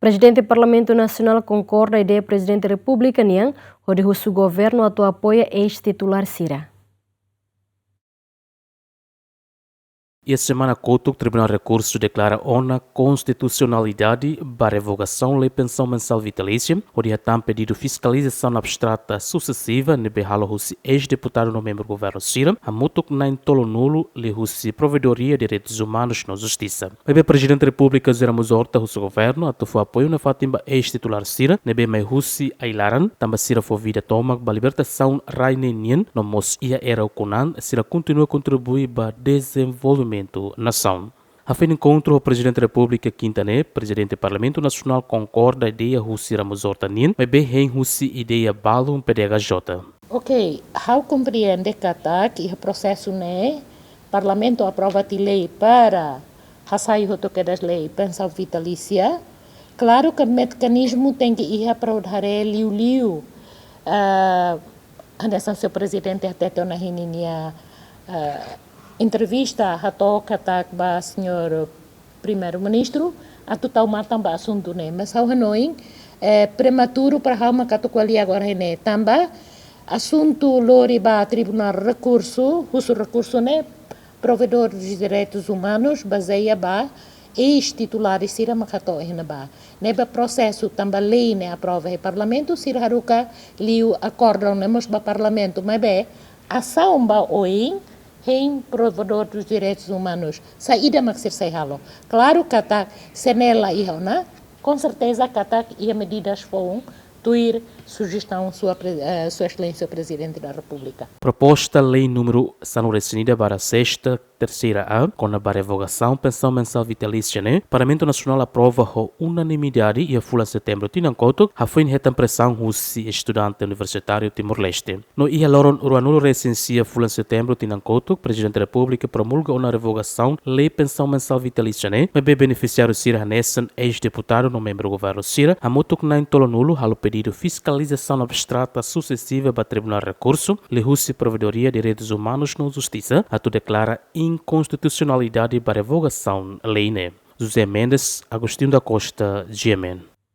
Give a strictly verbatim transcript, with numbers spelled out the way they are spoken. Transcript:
Prezidente Parlamentu Nasionál konkorda ideia Prezidente Repúblika nian, hodi husu governu atu apoia eis-titulár sira. Iha semana kotuk, Tribunál Rekursu deklara ona konstitusionalidade ba revogasaun Lei Pensaun Mensál Vitalísia, hodi hatán pedidu fiskalizasaun abstrata susesiva ne'ebé halo husi eis-deputadu no membru governu sira, hamutuk na'in-tolunulu liuhusi Provedoria Direitus Umanus no Justisa. Maibé Prezidente Repúblika José Ramos Horta husu governu atu fó apoiu nafatin ba eis-titulár sira ne'ebé mai husi ai-laran, tanba sira fó vida tomak ba libertasaun rai ne'e nian, no mós iha era ukun an sira kontinua kontribui ba dezenvolvimentu nasaun. Hafoin enkontru ho Prezidente Repúblika kinta ne'e, Prezidente Parlamentu Nasionál konkorda ideia husi Ramos Horta nian, maibé hein husi ideia balun P D H J. Ok, ha'u komprende katak iha prosesu ne'e, Parlamentu aprova tiha lei para hasai hotu kedas lei pensaun vitalísia. Klaru ke mekanizmu tenke iha para hodi haree liuliu, ah, hanesan señór Prezidente hatete ona iha ninia, ah, entrevista, hato'o katak ba señór Primeiru-Ministru atu tau matan ba asuntu ne'e. Mas ha'u hanoin, eh, prematuru para ha'u mak atu ko'alia agora iha ne'e. Tanba asuntu lori ba Tribunál Rekursu, husu rekursu ne'e, Provedór dos Direitus Umanus bazeia ba eis-titulár sira mak hato'o iha ne'ebá. Ne'ebé prosesu tanba lei ne'e aprova iha Parlamentu, sira haruka liu akórdon ne'e mós ba Parlamentu, maibé asaun ba oin hein Provedór dos Direitus Umanus. Saida mak sira sei halo? Klaru katak se ne'e la iha ona, konserteza katak iha medidas foun tuir sujestaun sua pre-, eh, Sua Exelénsia Prezidente da Repúblika. Proposta lei númeru sanulu-resin-ida barra sesta terseira A, kona-ba revogasaun pensaun mensál vitalísia ne'e, Parlamentu Nasionál aprova ho unanimidade iha fulan setembru tinan kotuk, hafoin hetan presaun husi estudante universitáriu Timor-Leste. No iha loron ruanulu-resin-sia fulan setembru tinan kotuk, Prezidente Repúblika promulga ona revogasaun lei pensaun mensál vitalísia ne'e, maibé benefisiáriu sira hanesan eis-deputadu no membru governu sira, hamutuk na'in-tolunulu halo pedidu fiskalizasaun abstrata susesiva ba Tribunál Rekursu, liuhusi Provedoria Direitus Umanus no Justisa, atu deklara inkonstitusionalidade ba revogasaun lei ne'e. José Mendes, Agostinho da Costa, G M N.